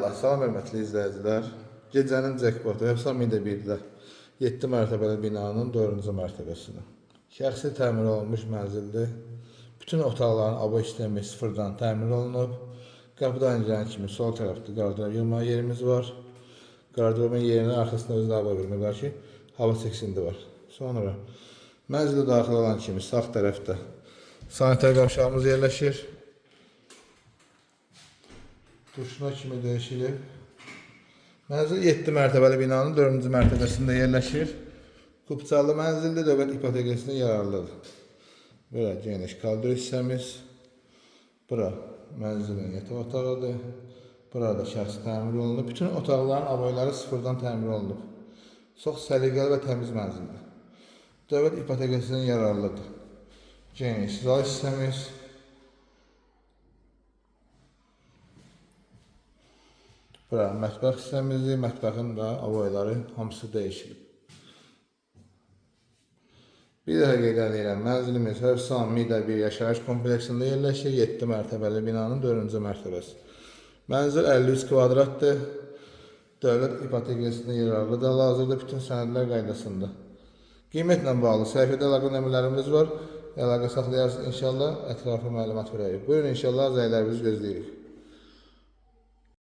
Allah. Salam hörmətli izləyicilər. Gecənin jackpotu Hövsan Media 1-də 7 mərtəbəli binanın 4-cü mərtəbəsində. Şəxsi təmir olunmuş mənzildir. Bütün otaqların aboy sistemi sıfırdan təmir olunub. Qapıdan girən kimi sol tərəfdə qardırob yığma yerimiz var. Qardırobun yerinin arxasında özü hava vermək var ki, hava çəksindi var. Sonra mənzilə daxil olan kimi sağ tərəfdə sanitar qavşağımız yerləşir. Duşuna kimi dəyişilib. Mənzil 7 mərtəbəli binanın 4-cü mərtəbəsində yerləşir. Kupçalı mənzildir, dövlət ipotekasına yararlıdır. Bura geniş koridor hissəmiz. Bura mənzilin yataq otağıdır. Burada şəxsi təmir olunub. Bütün otaqların aboyları sıfırdan təmir olunub. Çox səliqəli və təmiz mənzildir. Dövlət ipotekasına yararlıdır. Geniş zal hissəmiz. Bura mətbəx hissəmizdir. Mətbəxin də aboyları hamısı dəyişilib. Bir daha qeyd edirəm, mənzilimiz Hövsan Mida 1 yaşayış kompleksində yerləşir. 7 mərtəbəli binanın 4-cü mərtəbəsi. Mənzil 53 kvadratdır. Dövlət ipotekasına yararlıdır. Hal-hazırda bütün sənədlər qaydasında. Qiymətlə bağlı səhifədə əlaqə nömrələrimiz var. Əlaqə saxlayarsınız inşallah. Ətraflı məlumat verərik. Buyurun inşallah zənglərinizi gözləyirik.